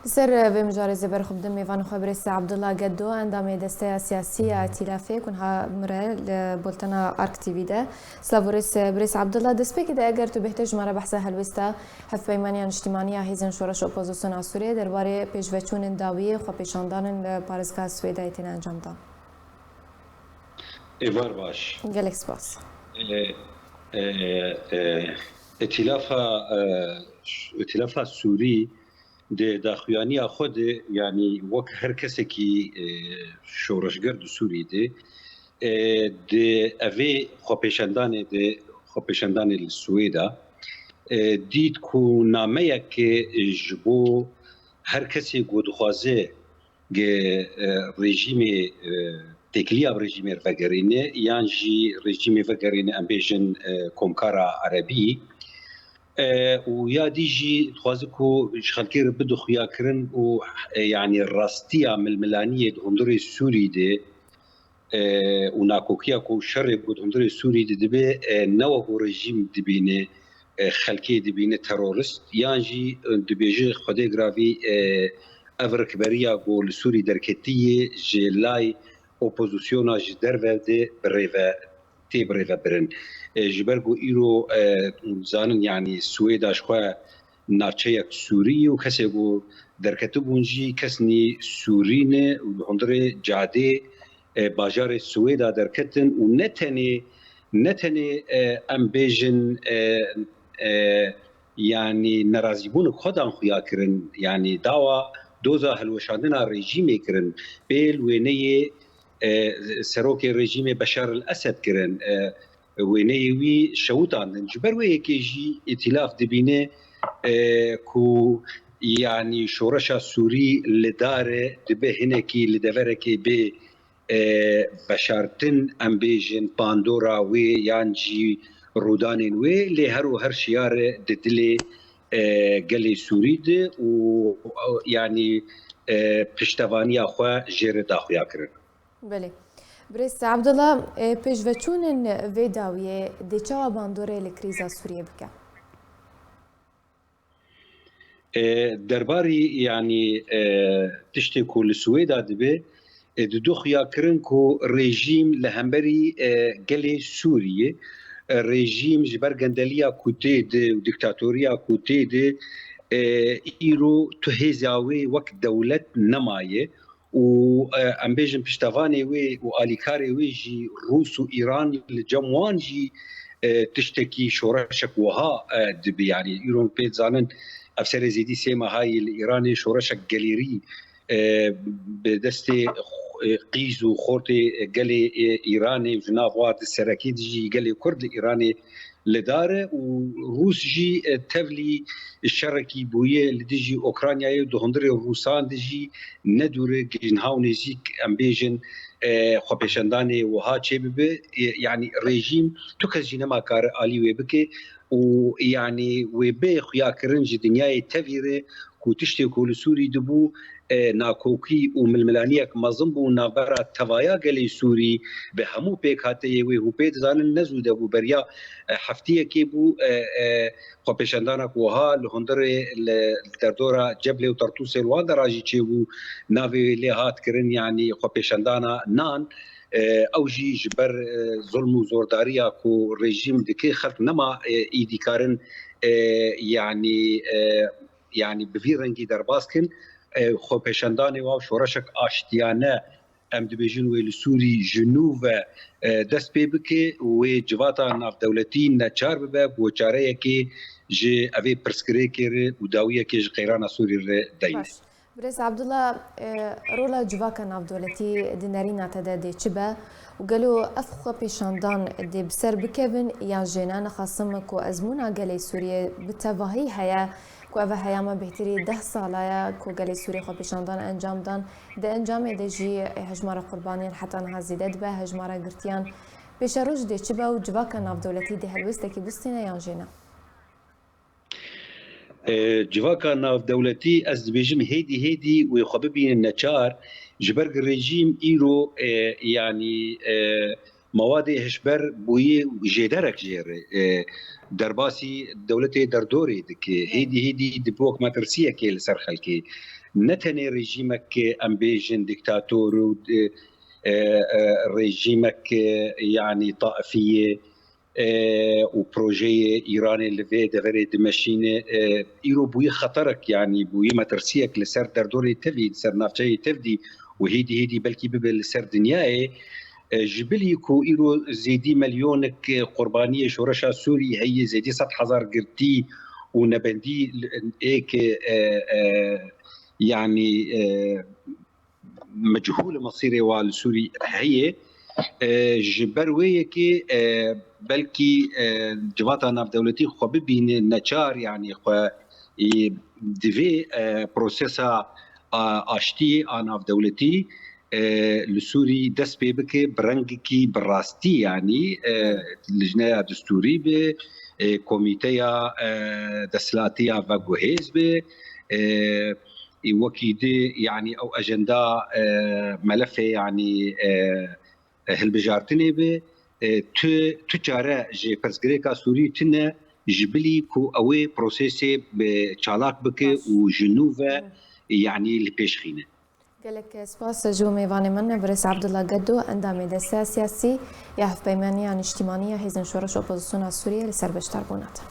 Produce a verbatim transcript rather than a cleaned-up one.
Li ser vê mijarê zê berxwe bidim mêvanê xwe birêz Abdullah Geddo, endamê Desteya Siyasî ya Îtîlafê ku niha mir e li bultena Ark T V de. Silav û rêz birêz Abdullah, destpêkê de eger tu bêhtir ji me re behsa helwêsta hevpeymaniya niştimanî ya Hêzên Şoreş Opozisyona Sûriyê derbarê pêşveçûnên dawiyê xwepêşandanên li parêzgeha Swêdayê têne encamdan. Êvar baş. Gelek spas. E, e, e, Îtîlafa, e, Îtîlafa Sûrî di daxuyaniya xwe de, yanî wek her kesekî, e, şoreşger di Sûrî de, e, di evê xwepêşandanê de, xwepêşandanê li Swêda, e, dît ku nameyeke ji bo her kesê ku dixwaze ge, e, rejîmê, e, têkiliya bi rejîmê re vegerîne yan jî rejîmê vegerîne, em bêjin, e, Komkara Erebî. E, û ya dî jî dixwaze ku ji xelkê re bide xuyakirin û, e, yanî rastiya milmilaniyê di hundirê Sûrî de, e, û nakokiya ku şerê ku di hundirê Sûrî de dibe, e, ne wek ku rejîm dibîne, e, xelkê dibîne terorist, yan jî, e, dibêje Xwedê giravî, e, ev rikberiya ku li Sûrî derketî ye ji lay opozisyona ji derve de bi rê ve tê birêvebirin. E, ji ber ku îro, e, zanin, yanî Swêda ji xwe navçeyek Sûrî ye û kesê ku derketibûn jî kesnî Sûrî ne û li hundirê cadê, e, bajarê Swêda derketin û ne tenê, ne tenê, e, em bêjin, e, e, yanî nerazîbûn xwe dan xuya kirin, yanî dawa doza hilweşandina rejîmê kirin, pê li wêneyê, e, serokê rejîmê Beşar el Esed kirin, e, wêneyê wî şewitandin. Ji ber wê yekê jî îtîlaf dibîne, e, ku yanî şoreşa Sûrî li dar e, dibe hinekî li deverekê bê, e, veşartin, em bêjin, pandora wê yan jî rûdanên wê, lê her û her şiyar e di dilê, e, gelê Sûrî de û, e, yanî, e, piştevaniya xwe jê re daxuya kirin. Belê. Birêz Abdullah, e, pêşveçûnên vê dawiyê dê çawa bandorê li krîza Sûriyê bike? E, derbarî, yanî, e, tiştê ku li Swêda dibe, e, dido xuyakirin ku rejîm li hemberî, e, gelê Sûriyê, e, rejîm ji ber gendeliya ku tê de û dîktatoriya ku tê de, e, îro tu hêza wê wek dewlet nemaye û, e, em bêjin piştevanê wê û alîkarê wê jî Rûs û Îran li cem wan jî, e, tiştekî şoreşek wiha, e, dibe. Yanî îro pê dizanin ev serê zêdî sê meha yî li Îranê şoreşek gelêrî, e, bi destê, e, qîz û xortê gelê, e, Îranê ji nav wa di serekî dijî gelê Kurd li Îranê li dar e û Rûs jî, e, tevlî şerekî bûye li dijî Ukraynayê û di hundirê Rûsan de jî ne dûr e, gijinha û nêzîk, em bêjin, e, xwepêşandanê wiha çêbibe. E, yanî rejîm tu kes jî nema kare alî wê bike û yanî wê bê xuyakirin ji dinyayê tevî re ku tiştê ku li Sûrî dibû, e, nakokî û milmilaniyek mezin bû navbera tevaya gelê Sûrî bi hemû pêkhateyê wê û pê dizanin ne zû de bû, beriya, e, heftiyekê bû, e, e, xwepêşandana ku wiha li hundirê li derdora Ceblê û Tertûsê li wan dera jî çêbû, navê wê lê hat kirin, yanî xwepêşandana nan. E, ew jî ji ber, e, zulm û zordariya ku rejîm dike, xelk nema, e, îdî karin, e, yanî, e, yanî bi vî rengî derbas kin, e, xwepêşandanê wa şoreşek aştiyane, em dibêjin wê li Sûrî ji nû ve, e, dest pê bike, wê civata navdewletî neçar bibe, ku çareyekê ji evê pirsgirêkê re û dawiyekê ji qeyrana Sûrî re deyne. Baş. Birêz Abdullah, e, rola civaka navdewletî di nerîna te de dê çi be? Û gelo ev xwepêşandan dê bi ser bikevin yan jê ne? Nexasim ku ezmûna gelê Sûriyê bi tevahî heye, ku ev heyama bêhtirî deh sala ye ku gelê Sûriyê xwepêşandan encam dan. Di encamê de jî hejmara qurbaniyên heta niha zêde dibe, hejmara girtiyan. Pêşeroj dê çi be û civaka navdewletî dê helwêstekî bistîne yan jê ne? E, civaka navdewletî, ez dibêjim, hêdî hêdî wê xwe bibînin neçar, ji ber ku rejîm îro, e, yanî, e, Mawadê hişber bûyî jêderek jê re, e, derbasî dewletê derdorê dike. Hêdî hêdî dibe wek metirsiyekê li ser xelkê. Ne tenê rejîmek em bêjin dîktator û, e, e, e, rejîmek, e, yanî taifî ye, e, û projeyê Îranê li vê deverê dimeşîne, e, îro bûyî xeterek, yanî bûyî metirsiyek li ser derdorê tevî, li ser navçeyê tevdî û hêdî hêdî belkî bibe li ser dinyayê. E, ji bilî ku îro zêdî milyonek, e, qurbaniyê şoreşa Sûrî heye, zêdî sed hezar girtî û nebendî ê ke, e, e, yanî, e, mechûl mesîrê wa li Sûrî heye. E, ji ber wê yekê, e, belkî, e, civata navdewletî xwe bibîne neçar, yanî xwe, e, divê, e, prosesa, a, aştiyê a navdewletî, e, li Sûrî dest pê bike bi rengekî bi rastî, yanî, e, lijneya distûrî be, e, komîteya, e, desthilatiya veguhêz be, e, wekî di, yanî ew ajenda, e, melefê, yanî, e, hilbijartinê be, e, tu, tu çare ji pirsgirêka Sûrî tune ji bilî ku ew ê prosesê bi çalak bike û ji nû ve, yanî li pêş xîne. Gelek spas ji bo mêvanê min, Birêz Abdullah Geddo, endamê Desteya Siyasî ya Hevpeymaniya Niştimanî ya Hêzên Şoreş Opozisyona Sûriyê li ser beşdarbûna te.